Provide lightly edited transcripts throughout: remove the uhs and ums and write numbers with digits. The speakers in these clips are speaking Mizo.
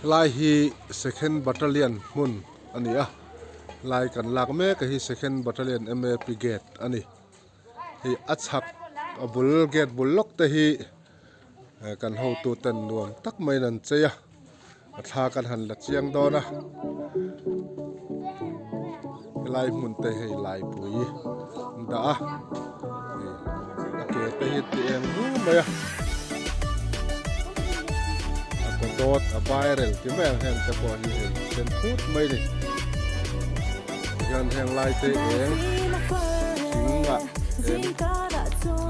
Helai hi Second Battalion hmun a ni a, helai kan lak mek a hi Second Battalion MAP gate a ni. Hei a chhak a bul gate bul lawk te hi kan hotu ten nuam tak maiin an chei a, a thla kan han la chiang dawn a, helai hmun te hei laipui an dah a, hei a ke te hi ti eng ru mai a, a kaw dawt a viral ti mai ang heng te pawh hi hei sen phut mai a ni. Hian heng lai te eng thing ah eng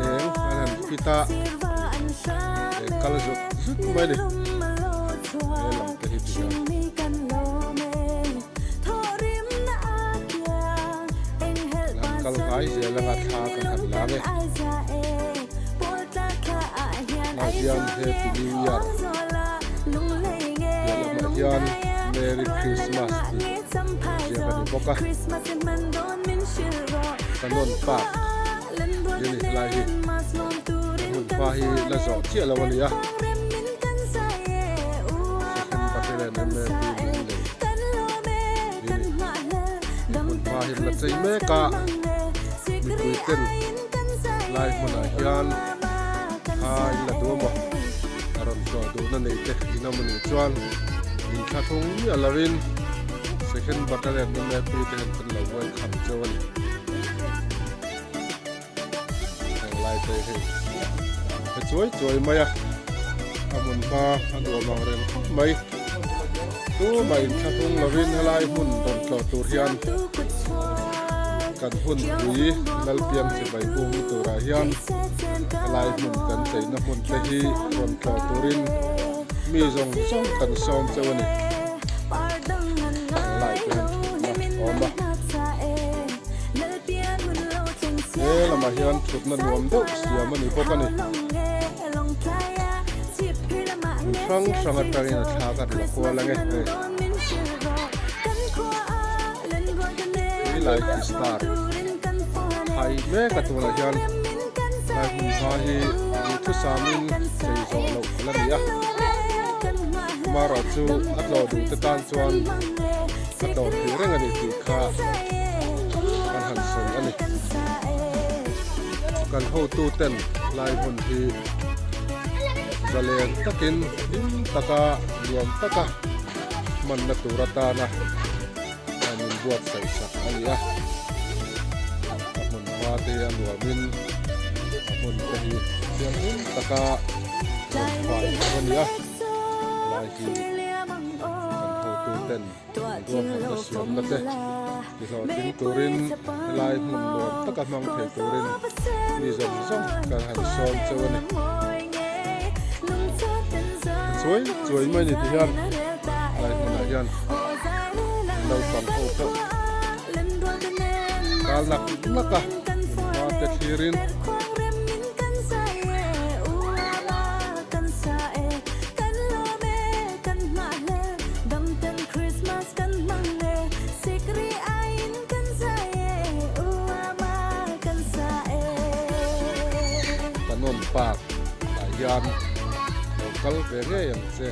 eng an han fit a eng kal zut zut mai a ni he lam te hi ti hian. An kal ngai zel anga thla kan han la nge ah hian happy new year piah lamah hian merry christmas tih. Ziak a ni bawk a, Kanon Park hi a ni helai hi, a hmun hma hi la zawh chiah lo a ni a, Second Battalion MAP Lunglei hi a ni, he hmun hma hi an la chei mek a, mipui ten helai hmunah hian thla in la duh a maw, a rawn tlawh duhna nei te in awm a nih chuan inthlahrung miah lovin. Second Battalion MAP te hian kan lo welcome cheu a ni. Heng lai te hi he chuai chuai mai a, a hmun hma a nuam ang reng khawp mai. Tumah inthlahrung lovin helai hmun rawn tlawh tur hian kan hun pui Lalpiang chibai bukna turah hian helai hmun kan cheina hmun te hi rawn tlawh turin mi zawng zawng kan sawm cheu a ni. Lai te hian thutna a awm a, he lamah hian thutna nuam deuh siam a ni bawk a ni. Hmun hrang hrang atangin a thla khat la kual ang e hei. Tui lai khi star thai mek a tunah hian lai hmun hma hi duhthusamin chei zawh loh a la ni a. Amaherawh chu a tlawh duh te tan chuan a tlawh theih reng a ni tih kha kan han sawi a ni. Kan hotu ten lai hmun hi zalen takin hlim taka nuam taka hmanna tur atana an inbuatsaih sak a ni a. A hmun hma te hi a nuamin a hmun te hi thianghlim taka rawn fai tur a ni a. Helai hi kan hotu ten ruahmanna siamna te tihlawhtling turin helai hmun nuam taka hmang thei turin mi zawng zawng kan han sawm cheu a ni. Chuai chuai mai ni ti hian helai hmunah hian naupang ho pawh kal nak nak a hmunhma te thlirin. Kanon Park ah hian lo kal ve ngei ang che.